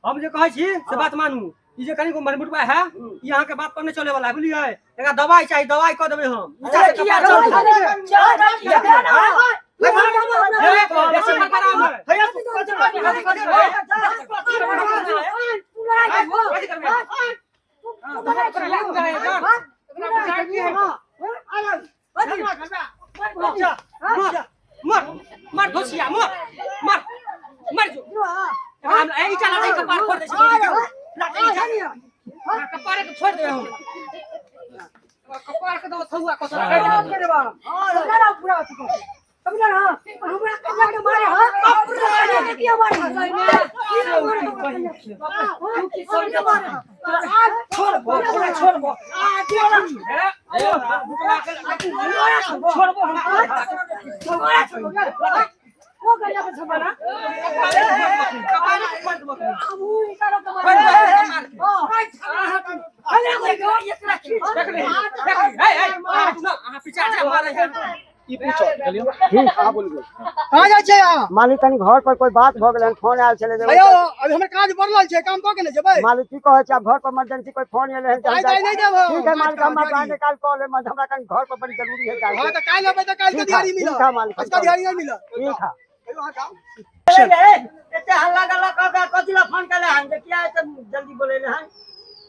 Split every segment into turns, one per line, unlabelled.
हम जे कहै छी से बात मानू। ई जे कनिको मनमुटबा है, ई अहाँ के बात पर नहीं चले वाला है, बुझलियै? एकरा दवाई चाही, दवाई कऽ देबै हम। ऊँचा से
किया
कपार
चलतै?
चलतै।
चल,
हे, बेसी फरफराम है। कथी करबै? मर मर मर घोसिया, मर मर मर जो। हम ए ईटा लाते कपार फोड़ दै छी। लाते ईटा कपारे के फोड़ देबै हम। कपार के दो थुआ कस।
छोड़बो, छोड़बो,
देख ली, देख ली। ए ए, अहाँ पीछा जा मारै है।
ई पूछो चलियो, अहाँ बोलबै।
कहाँ जाइ छियै अहाँ?
मालिक, कनी घर पर कोई बात भऽ गेलै हन, फोन आयल छलै जे।
अयो, अभी हमर काज बढ़ल छै, काम कऽ के नहि जेबै?
मालिक, की कहै छै, आब घर पर इमरजेंसी कोई फोन एलै हन।
आइ ताइ नहि देब हम।
ठीक है मालिक, हम अहाँके काल्हि कऽ लेब, हमरा कनी घर पर बड़ी जरूरी है
हँ
जाइके।
तऽ काल्हि अबै तऽ काल्हि के
ठीक है,
दिहाड़ी
ठीक
मिलत,
है मालिक,
अजुका दिहाड़ी नहि मिलत।
ठीक है।
कहियो अहाँ जाउ।
एते हल्ला गल्ला कऽ के कथी लए फोन केले हन जे किया एते जल्दी बोलेले हन?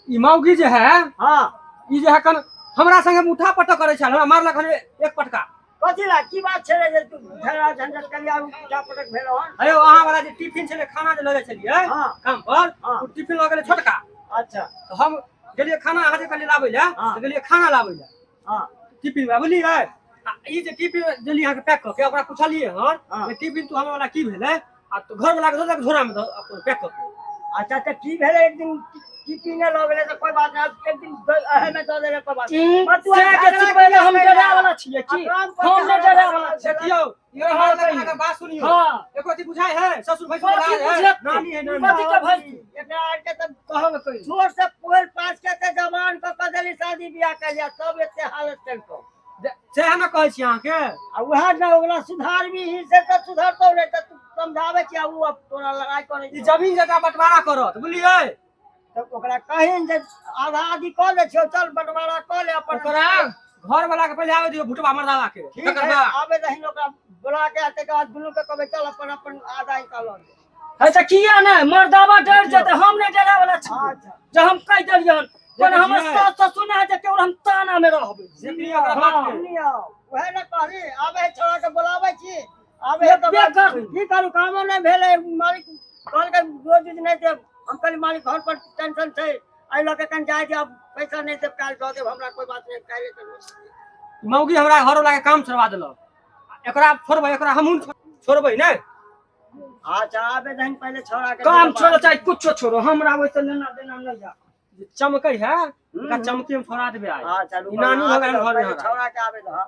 ई मौगी जे है,
हँ।
ई जे है कन हमरा संगे उठा पटक करै छल, हमरा मारलक हन एक पटका।
कथी लए, की बात छलै जे तू झगड़ा झंझट करिया उठा पटक भेल हन?
अयो, अहाँ वाला जे टिफिन छलै, खाना जे लऽ जाइ छलियै
हँ।
काम पर,
हँ।
ओ टिफिन लऽ गेलै छोटका।
अच्छा।
तऽ हम गेलियै खाना अहाँ जे कहलियै लाबै लए,
हँ।
तऽ गेलियै खाना लाबै लए
हँ।
टिफिन मे, बुझलियै? आ ई जे टिफिन देलियै अहाँके पैक कऽ के, ओकरा पुछलियै हन
हँ।
जे टिफिन तू हमरा वाला की भेलै? आ तो घर वाला के दऽ देलक झोरा मे दऽ अपन पैक कऽ के।
अच्छा, तऽ की भेलै? एक दिन टिफिन लऽ गेलै तऽ कोई बात नहि, एक दिन एहे मे दऽ देलै, कोई बात नहि। पर तू
से के
झगड़ा
सिखबै लए हम
किया
डराय वाला छियै की?
काम पर
हम नहि डराय वाला छियै।
देखियौ, ई मारलक अहाँके, बात सुनियौ।
हँ।
एको चीज बुझाइ है? ससुर भैंसुर
कथी
लाज है?
बुझत?
नानी है, नानी।
कथी के भैंस?
एकरा आरके तऽ
कहब कोई
जोर से पोल पास के ते जवान कऽ कऽ देली, शादी बियाह करिया, तब एते हालत केलकौ।
सएह ने कहै छी अहाँके।
आ उएह ने ओकरा सुधार भी ही से तऽ सुधरतौ नहि तऽ तू समझाबै छी आ उ अब तोरा लड़ाइ करै
ई
छौ।
जमीन जगह बंटवारा करत, बुझलियै?
तऽ ओकरा कहिन जे आधा आधी कऽ लै छियौ, चल बंटवारा कऽ ले अपन।
ओकरा घर वाला के पहिले आबै दियौ, भुटबा मर्दावा के।
ठीक
तकर
है।
बाद
आबे दहिन ओकरा बुला के, आ तकर बाद दुनू के कहबै चल अपन अपन आधा हिस्सा लऽ ले।
अच्छा, किया नहि मर्दावा डर जेतै? हम नहि डराय वाला छी।
अच्छा।
जे हम कहि देलियन कोन हमर
छियै।
सास ससुर नहि है जे केवल हम ताना मे रहबै।
देखलियै ओकरा बात के?
सुनियौ, उएह ने कहली, आबै है छोड़ा के बोलाबै छी, आबै है तऽ
एबे कर।
की करू, कामो नहि भेलै। मालिक कहलकै रोज उज नहि देब। हम कहली मालिक, घर पर टेंशन छै, एहि लऽ के कनि जाइ आब पैसा नहि देब, काल्हि दऽ देब, हमरा कोइ बात नहि, काल्हि तऽ।
मौगी हमरा घर वाला के काम छोड़वा देलक। एकरा छोड़बै, एकरा हमहूँ छोड़बै नहि।
अच्छा, आबे दहिन पहिले छोड़ा के।
काम छोड़ो चाहे कुछो छोड़ो, हमरा ओहिसँ लेना देना नहि जा।
जे चमकै है, ओकरा चमकी हम छोड़ा देबै आइ।
अच्छा,
ई नानी भऽ गेल घर मे
पहिले
हमरा।
छोड़ा के आबे दह।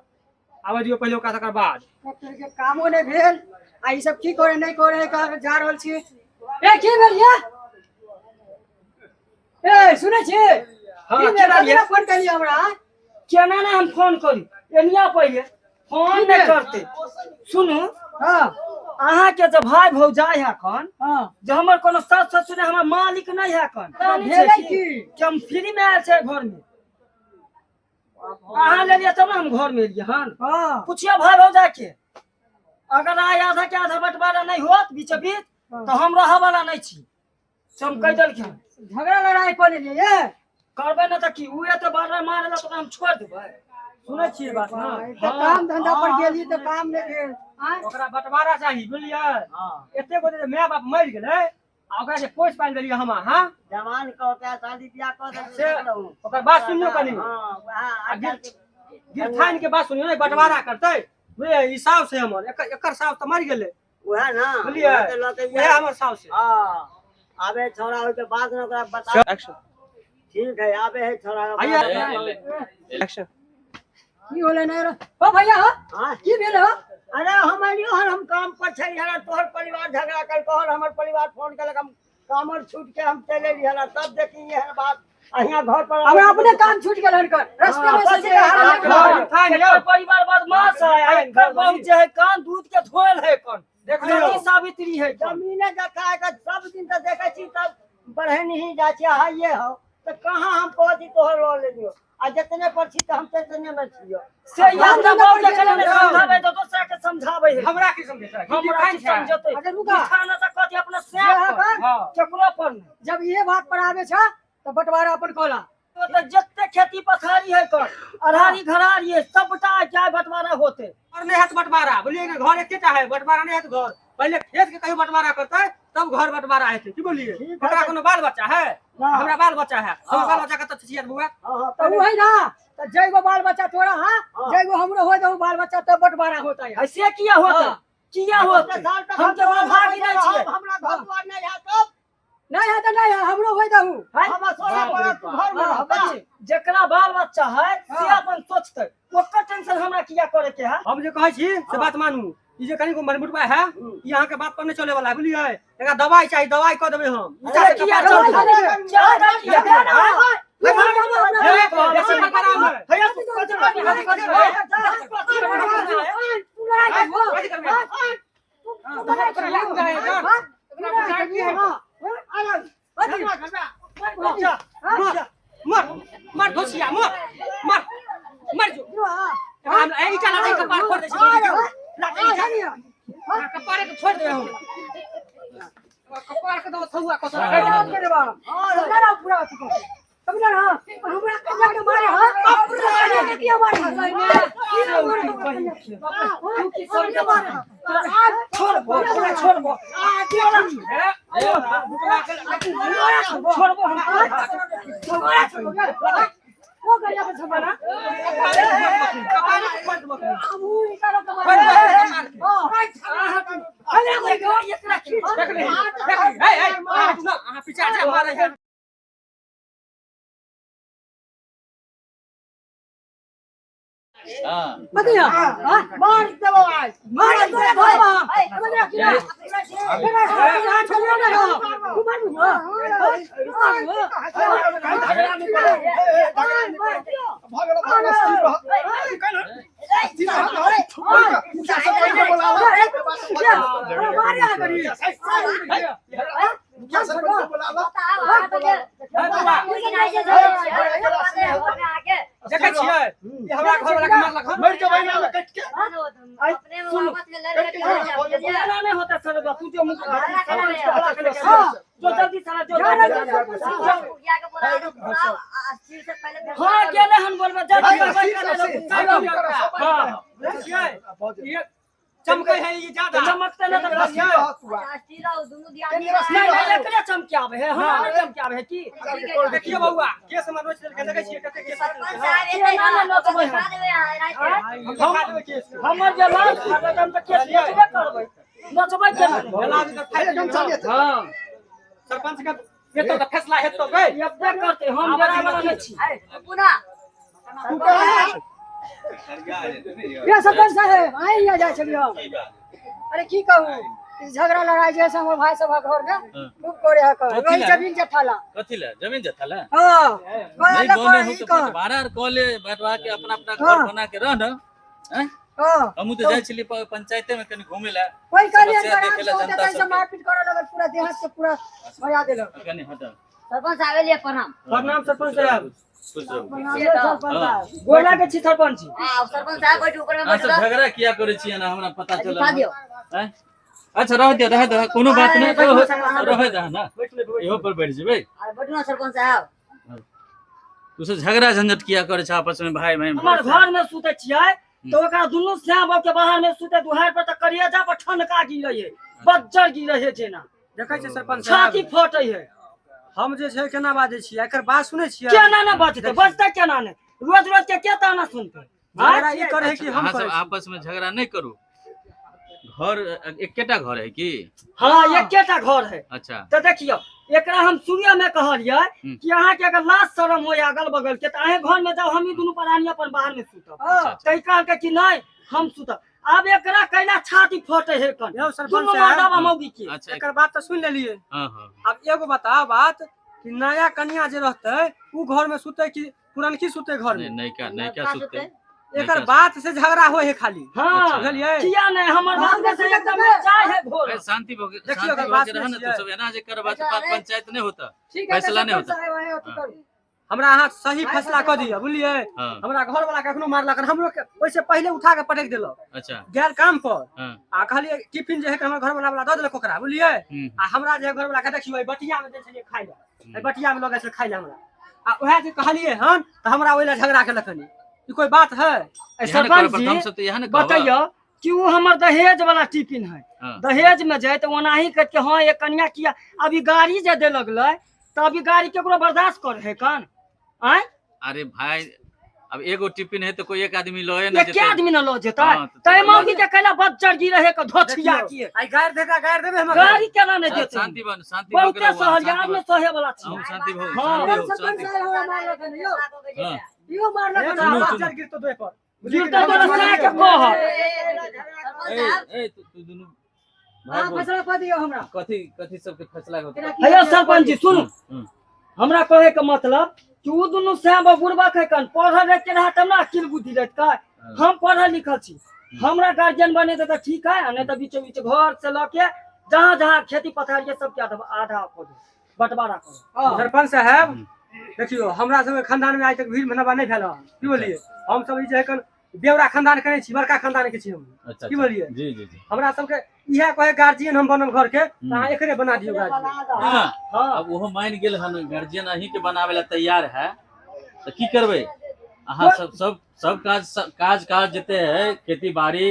आबै दियौ पहिले ओकरा, तकर बाद।
के कामो नहि भेल आ ई सब की करे नहि करे कहाँ जा रहल छी। ए, की भेल ये? ए, सुनै छी?
हँ।
की भेल?
केना
ककरा फोन केलियै हमरा?
केना ने हम फोन करी? एनिया पहिले फोन नहि करते, सुनू।
हँ।
अहाँके जे भाय भौजाइ है कन,
हँ।
जे हमर कोनो सास ससुर नहि, हमर मालिक नहि है कन।
भेलै की?
कि हम फ्री मे आयल छै घर मे? अहाँ लेलियै तब ने हम घर मे एलियै हन।
हँ।
पुछियो भाय भौजाइ के, अगर आइ आधा के आधा बंटवारा नहि होत बीच बीच, तऽ हम रहऽ वाला नहि छी, से हम कहि देलखिन।
झगड़ा लड़ाई कऽ लेलियै ये?
करबै ने तऽ की? ओ एते बार बार मारल तऽ ओकरा हम छोड़ि देबै?
सुनै छियै बात ने?
तऽ काम धंधा पर गेली तऽ काम नहि भेल आँय?
ओकरा बंटवारा चाही, बुझलियै?
हँ।
एते गोटे जे माय बाप मरि गेलै आ ओकरा जे पोसि पालि देलियै हम अहाँ।
जवान कऽ के शादी बियाह कऽ देली।
से ओकर बात सुनियौ कनि।
हँ, उएह आइ
गिरथान के बात सुनियौ ने, बंटवारा करतै, बुझलियै? ई साउस है हमर, एकर एकर साउस तऽ मरि गेलै।
उएह ने।
बुझलियै?
उएह के लऽ के
उएह हमर साउस है।
हँ, आबे छोड़ा ओहिके बाद ने ओकरा बता।
एक्शन।
ठीक है, आबे है छोड़ा।
आइए।
एक्शन।
की होलै नहि रे? ओ भैया हो।
हाँ?
की भेल हो?
अरे, हम एलियो हन, हम काम पर छै हन, तोहर परिवार झगड़ा कलको हन, हमर परिवार फोन केलक, हम कामर छूट के हम चलि एलियै हन, तब देखी एहन बात आ हियाँ घर पर।
हमरा अपने काम छूट गेल हन कर रस्ते में से जे
हाँ, गिरथान यौ।
एकर परिवार बदमाश है आ एकर बहू जे है कान दूध के धोयल है कन।
देख लियौ।
सती सावित्री है कन।
जमीने जथा है सब दिन तऽ देखै छी तब पढ़े नहीं जाइ छी हाइए हौ तऽ कहाँ हम कहती तोहर लऽ लेलियो आ जितने पर छी तऽ हम तेतने में छियो।
से हम तऽ बाप के चले नहीं समझाबै तऽ दोसरा के समझाबै है।
हमरा की समझेतै?
हमरा की समझेतै?
अच्छा रुका।
खाना तऽ कहती अपना सैप पर।
हां
केकरो पर नहीं।
जब ये बात पर आवे छ तो बंटवारा अपन कोला
तो जत्ते खेती पथारी है कर अढ़ारी घरारी है सबटा जाय बंटवारा होते।
और नहीं हत बंटवारा बोलिए ना, घर एकेटा है, बंटवारा नहीं हत। घर पहले खेत के कहियो बंटवारा करते तब घर बंटवारा हेतै। की बोलिए? ओकरा कोनो बाल बच्चा है? हमरा बाल बच्चा है, हम बाल बच्चा कतऽ छियै बुआ?
हां
तो वही ना तो जैगो बाल बच्चा तोरा, हां जैगो हमरो होय दहु बाल बच्चा तब बंटवारा होता है।
ऐसे किया होते? किया होते? हम तो भागी नहीं छियै।
हमरा घर द्वार नहीं है तब
नहीं है तो नहीं है, हमरो होय दहु।
हम सोना पड़ा तू घर में रहबा।
जकरा बाल बच्चा है से अपन सोचते, ओकर टेंशन हमरा किया करे के है?
हम जे कहै छी से बात मानू। ई जे कनी मरमुटबा है ई अहाँ के बात पर नहीं चले वाला है, बुझलियै? एकरा दवाई चाही, दवाई क देबै हम।
अरे किया चलतै?
मर मर धोसिया मर मर मर जो हम ए ईटा लाते कपार फोड़ दै छी, लाते ईटा कपारे के फोड़ देबै हम। कपार के दो थुआ कस
पूरा समझा ना? हमरा कन्या के मारे हां पूरा के किया मारे?
तू की समझ? छोड़ बो, छोड़ बो, छोड़ बो, हम
वो गलिया पर छपाना
पीछा मारे।
बतिया
मार देबो आज,
मार तोरे घरवा समझ कि ना? छोड़ो ना, तू मार
देखै छियै हमरा घर वाला के मारलक।
मर जेबै ना कट के
इतना नहीं होता सर, तू जो मुख जो जल्दी सारा जो हां गेले हन बोलबे जल्दी।
हां ये चमकै है, ये ज्यादा
चमकते ना तो नहीं नहीं एकरे चमके आवे है। हां नहीं चमके आवे है की?
देखियो बउआ केस में नोच देलकै। देखै छियै कते केस
हमर जे लाल खाबै हम त केस नचबे करबै, नचबै केना?
हां सरपंच के हेतौ त फैसला हेतौ गै,
एबे करते। हम डराय वाला नहीं छी।
ये सरपंच साहेब आइ यहाँ जाइ छलियै हम। अरे की कहू, झगड़ा लड़ाई जे हमर भाई सब घर में खूब करे है कर वही जमीन जठाला।
कथी ले जमीन जठाला?
हां
नहीं बोले हो तो बंटवारा आर कॉले बंटवा के अपना अपना घर बना के रह न। हैं
हां
हमहु तो जाइ छली पंचायते में कनी घूमे ला।
वही कहलियै आराम से मारपीट करे लगल, पूरा देह से पूरा भरा देलक।
कनी हट
सरपंच आवे लिए। प्रणाम
प्रणाम सरपंच साहब।
गोला के छी सरपंच जी।
हां सरपंच साहब बैठ ऊपर में बैठ।
झगड़ा किया करे छी ना हमरा पता चलल। अच्छा रह दे, रह दे, कोनो बात नहीं, रह दे ना, इहो पर बैठ जेबै।
अरे बैठना सरपंच साहब।
तू से झगड़ा झंझट किया करे छ आपस में भाई भाई?
हमर घर में सुते छियै तो ओकरा दुनू श्याम बाबू के बाहर में सुते दुहार पर त करिया जा पर ठनका गिरै है, बज्जर गिरै है जेना।
देखै छै सरपंच साहब
छाती फटै है।
हम जे छै केना बाजै छियै, एकर बात सुनै छियै?
केना ना बाजतै, बजतै केना ने? रोज रोज के के ताना सुनतै?
झगड़ा ई करे कि हम
सब आपस में झगड़ा नहीं करू। घर एकेटा घर है की?
हाँ एकेटा घर है।
अच्छा
तो देखियो एकरा हम शुरू में कहलियै कि अहाँ के अगर लाज शरम हो अगल बगल के तो अहें घर में जाओ, हम ही दुनू प्राणी अपन बाहर में सुतब। तै कहलकै कि नहीं हम सुतब। अब एकरा कैला छाती फटे है कन दुनू मर्दाबा मौगी के।
अच्छा
एकर बात तो सुन लेलियै।
हां हां
अब एगो बताओ बात कि नया कन्या जे रहतै उ घर में सुतै कि पुरनकी सुतै घर में?
नहीं नयका नयका सुतै।
एकर बात से झगड़ा होय है खाली।
हां
बुझलियै
किया नहीं हमर बात से एकदम चाय है भोर।
ए शांति भो देखियो अगर बात रह ना तो सब एना जे करबा त पंचायत नहीं होता, फैसला नहीं होता।
हमरा अहाँ सही फैसला क दिया बुझलियै। हमरा घर वाला कखनो मारलक हमरो ओइसे पहिले उठा के पटक देलक।
अच्छा
गेल काम पर आ कहलियै टिफिन जे है हमर घर वाला वाला द देलक ओकरा बुझलियै। आ हमरा जे घर वाला के देखियो बटिया में दै छलियै खाइ ला, एहि बटिया में लगे छल खाइ ला हमरा। आ ओएह जे कहलियै हन त हमरा ओइला झगड़ा केलक हन। ई कोई बात है?
सरपंच जी बतैयो कि वो हमर दहेज वाला टिफिन है, दहेज में जाए तो ओनाही कह के हाँ एक कन्या किया अभी गाड़ी जे दे लगलै त अभी गाड़ी केकरो बर्दाश्त कर है कन? आय
अरे भाई अब एगो टिफिन है तो कोई एक आदमी लए ना
जेतै, एक आदमी ना ल जेतै तै मौगी के कैला बच्चर गी रहे के धोछिया की
आई गाड़ देता गाड़ देबे हमरा
गाड़ी केना नहीं देते।
शांति बन शांति
बहुते सहल यार में सहे वाला छी।
हम शांति भो शांति हां
यो मारलक
बच्चर गिर तो दोय पर
गिर तो तोरा के कह।
ए ए तू दुनु
हां फैसला क दियो हमरा।
कथि कथि सबके फैसला होत
हेयो सरपंच जी सुनु, हमरा कहे के मतलब कि उ दुनु सैब बुढ़बा के कन पढ़ल रह के रहा तब ना अकिल बुद्धि रहत का। हम पढ़ल लिखल छी, हमरा गार्जियन बने त ठीक है, नहीं त बीचो बीच घर से ल के जहां जहां खेती पथार के सब के आधा आधा कर दो, बंटवारा करो।
सरपंच साहब देखियो हमरा सब खानदान में आज तक भीड़ भनवा नहीं भेल की बोलिए। हम सब ई जे कन बेवरा खानदान के नहीं छी, बड़का खानदान के छी हम।
अच्छा
की बोलिए?
जी जी जी
हमरा सब के इहे कहे गार्जियन हम बनल घर के त अहाँ एकरे बना दियो गार्जियन।
हां अब ओहो मान गेल हन गार्जियन अहीं के बनावे ला तैयार है त की करबै अहाँ सब सब सब काज काज काज जते है खेती बाड़ी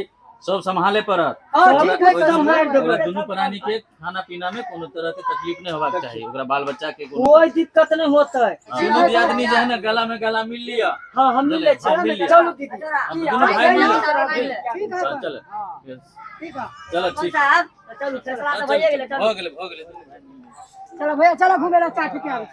सब संभाले पड़त।
ठीक है संभाल देबै।
दुनू प्राणी के खाना पीना में कोनो तरह के तकलीफ नहीं होबाक चाही, ओकरा बाल बच्चा के
कोई दिक्कत नहीं होतै।
दुनू दियादनी जे है ना गला में गला मिल लिया।
हां हम मिल ले चलू दीदी
हम दुनू भाई मिल
ठीक है
चल
ठीक है
चलो ठीक
साहब चलू फैसला त भइए गेलै।
हो गेलै हो गेलै।
चलो भैया चलो घूमे ला चाय पी के आबै।